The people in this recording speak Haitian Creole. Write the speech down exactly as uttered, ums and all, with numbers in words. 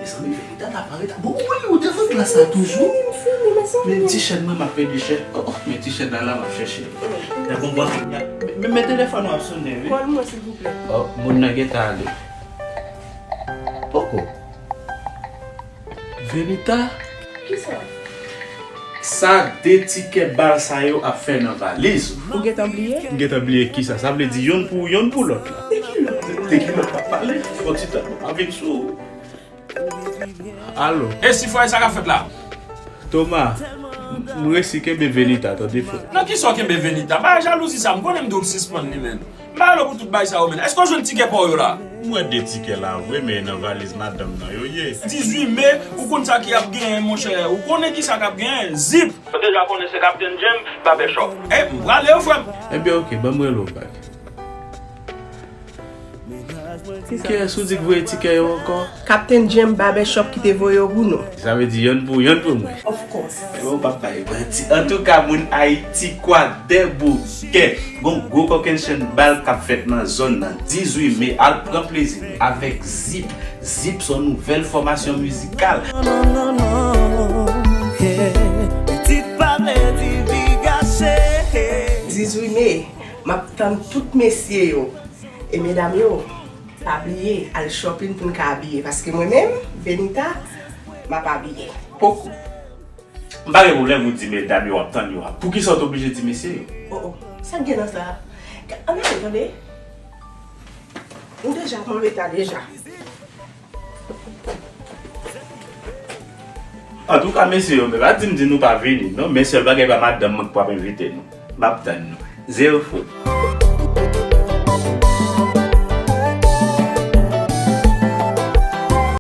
Mezanmi, Venita ta pare ta. Bon, wi, ou devan glas la toujou. Men ti chèn mwen, m ap pede chèn. Oh, oh, men ti chèn nan la, m ap chèche. Nan konprann. Men, men telefòn ou ap sonnen, wi. Kòl mwen, silvouplè. Oh, moun nan gentan ale. Poko. Venita? Kisa? Sa de tikè bal sa yo ap fè nan valiz ou? Ou gentan bliye? M gentan bliye kisa? Sa vle di yonn pou ou, yonn pou lòt la. De ki lòt? De ki lòt? Pa pale. Fò ti tan, pa vin sou ou. Alo. E si frè, sa k ap fèt la? Toma, m, m resi kenbe Venita, tande frè. Nan kisa w kenbe Venita? Bagay jalouzi sa, m konnen m di w sispann li menm. M pa ale pou tout bagay sa yo menm. Èske w jwenn tikè pa w yo la? M wè de tikè la vre, men nan valiz madanm nan yo ye. Dizuit me, ou konn sa ki ap genyen, monchè. Ou konnen kisa k ap genyen? Zip! Ou deja konnen se Kaptenn Jem, Babèchòp. E, m prale yo, frè m. Ebyen, oke, ban m rele w bak. Kiyès ou di k voye tikè yo ankò? Kaptenn Jem Babèchòp ki te voye yo pou nou. Sa vle di yonn pou, yonn pou mwen. Of course. Ebyen, ou p ap bay manti. Antouka, moun Ayiti, Kwadèboukè, gon gwo kòkennchenn bal k ap fèt nan zòn nan, dizuit me. Al pran plezi nou avèk Zip. Zip se yon nouvèl fòmasyon mizikal. Non, non, non, non, yeah. Pitit pa vle di vi gache. Dizuit me, m ap tann tout mesye yo. E medam yo, pa bliye al shopping pou n ka abiye, paske mwen menm, Venita, m ap abiye. Poko. M pa gen pwoblèm ou di medam yo w ap tann yo a. Poukisa w t oblije di mesye yo? Oh, oh. Sa k gen nan sa? Ann ale, tande. M deja ap anreta deja. Antouka, mesye yo, men pa di m di nou pa vini, non, men sèl bagay pa madanm mwen k p ap envite nou. M ap tann nou. Zewo fot.